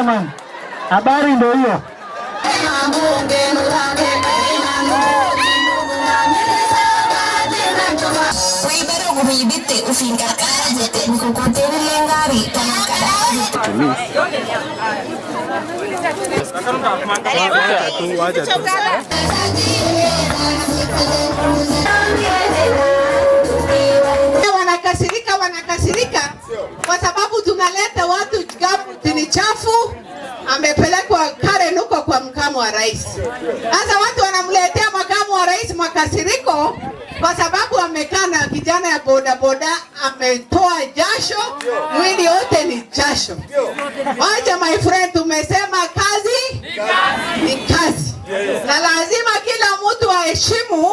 Chairman, habari ndio hiyo. Wanakasirika, wanakasirika kwa sababu tunaleta watu ni chafu, amepelekwa Karen huko kwa makamu wa rais. Sasa watu wanamletea makamu wa rais makasiriko kwa sababu amekaa na kijana ya bodaboda, ametoa jasho, mwili yote ni jasho. Wacha my friend, tumesema kazi ni kazi, na lazima kila mtu aheshimu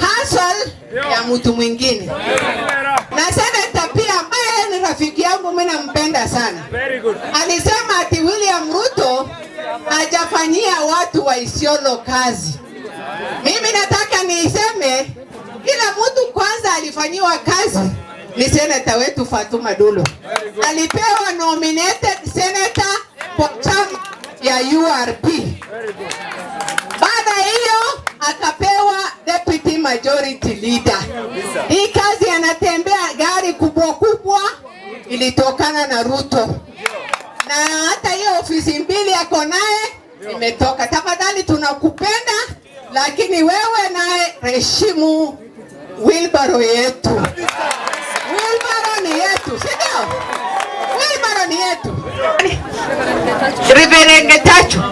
hustle ya mtu mwingine. Na seneta pia ambaye ni rafiki yangu, mimi nampenda sana, alisema ati William Ruto hajafanyia watu wa Isiolo kazi. Mimi nataka niiseme kila mtu kwanza alifanyiwa kazi ni seneta wetu Fatuma Dullo. Alipewa nominated senator kwa chama ya URP. Baada hiyo akapewa deputy majority leader. Hii kazi anatembea gari kubwa kubwa ilitokana na Ruto, na hata hiyo ofisi mbili ako naye imetoka. Tafadhali tunakupenda, lakini wewe naye heshimu wheelbarrow yetu. Wheelbarrow ni yetu, si ndio? Wheelbarrow ni yetu. Riverenge tatu.